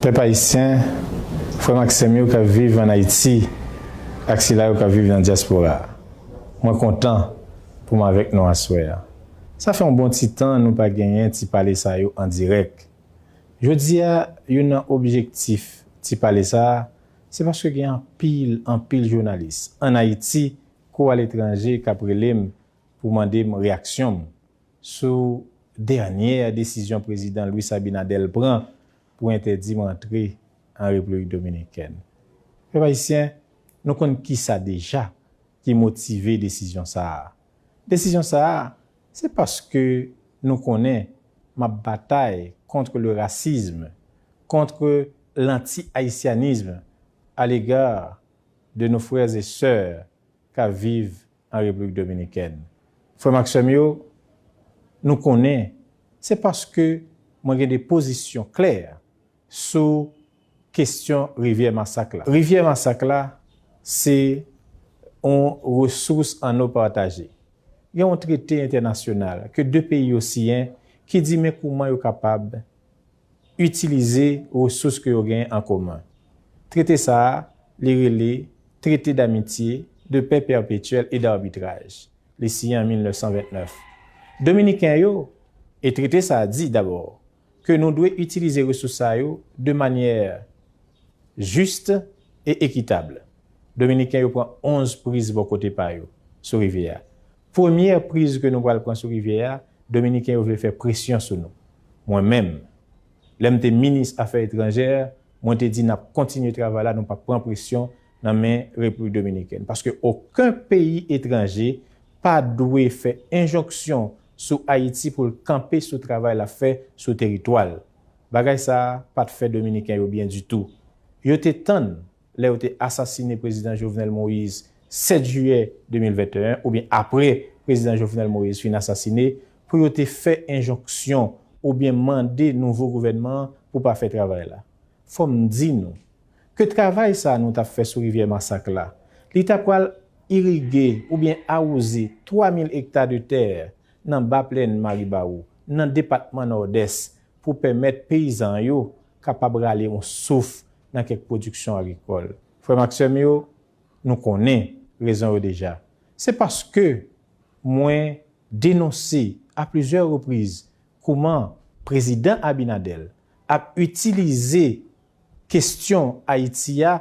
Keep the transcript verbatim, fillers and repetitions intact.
Pèp ayisyen, frè m ak sè m yo k ap viv ann Ayiti ak sila yo k ap viv nan dyaspora, mwen kontan pou m avèk nou aswè a. Sa fè yon bon ti tan nou pa genyen ti pale sa yo an dirèk. Jodi a, youn nan objektif ti pale sa a, se paske gen anpil, anpil jounalis ann Ayiti kou aletranje k ap rele m pou mande m reyaksyon m sou dènyè desizyon Prezidan Luis Abinader pran pou entèdi m rantre an Repiblik Dominikèn. Pèp ayisyen, nou konn kisa deja ki motive desizyon sa a. Desizyon sa a, se paske nou konnen m ap batay contre le racisme, contre l'anti-haïtianisme à l'égard de nos frères et sœurs k ap viv an Repiblik Dominikèn. Frè m ak sè m yo, nou konnen se paske mwen gen de pozisyon klè sou kesyon Rivyè Masak la. Rivyè Masak la, se yon resous ann eau partagée. Gen yon trete entènasyonal ke de peyi yo siyen ki di men kouman yo kapab itilize resous ke yo genyen an komen. Trete sa a, li rele Traité d'amitié, de paix perpétuelle et d'arbitrage. Li siyen an mil nèf san vennèf. Dominiken yo, e trete sa a di dabò ke nou dwe itilize resous sa yo de manyè jis e ekitab. Dominiken yo pran onz priz bò kote pa yo sou rivyè a. Premyè priz ke nou pral pran sou rivyè a, Dominiken yo vle fè presyon sou nou. Mwen menm, lè m te minis afè etranjè, mwen te di n ap kontinye travay la, nou p ap pran presyon nan men Repiblik Dominikèn. Paske okenn peyi etranje pa dwe fè enjonksyon sou Ayiti pou l kanpe sou travay l ap fè sou teritwa l. Bagay sa a pa t fè Dominiken yo byen ditou. Yo te tann lè yo te asasine Prezidan Jovenel Moïse sèt jiyè de mil venteyen, oubyen apre Prezidan Jovenel Moïse fin asasine, pou yo te fè enjonksyon oubyen mande nouvo gouvènman an pou pa fè travay la. Fò m di nou ke travay sa a nou t ap fè sou Rivyè Masak la, li ta pral irige oubyen awoze twa mil ekta de tè nan Ba Plèn Maribawou, nan depatman Nòdès, pou pèmèt peyizan yo kapab rale yon souf nan kèk pwodiksyon agrikòl. Frè m ak sè m yo, nou konnen rezon yo deja. Se paske mwen denonse a plizyè repriz kouman Prezidan Abinader ap itilize kesyon Ayiti a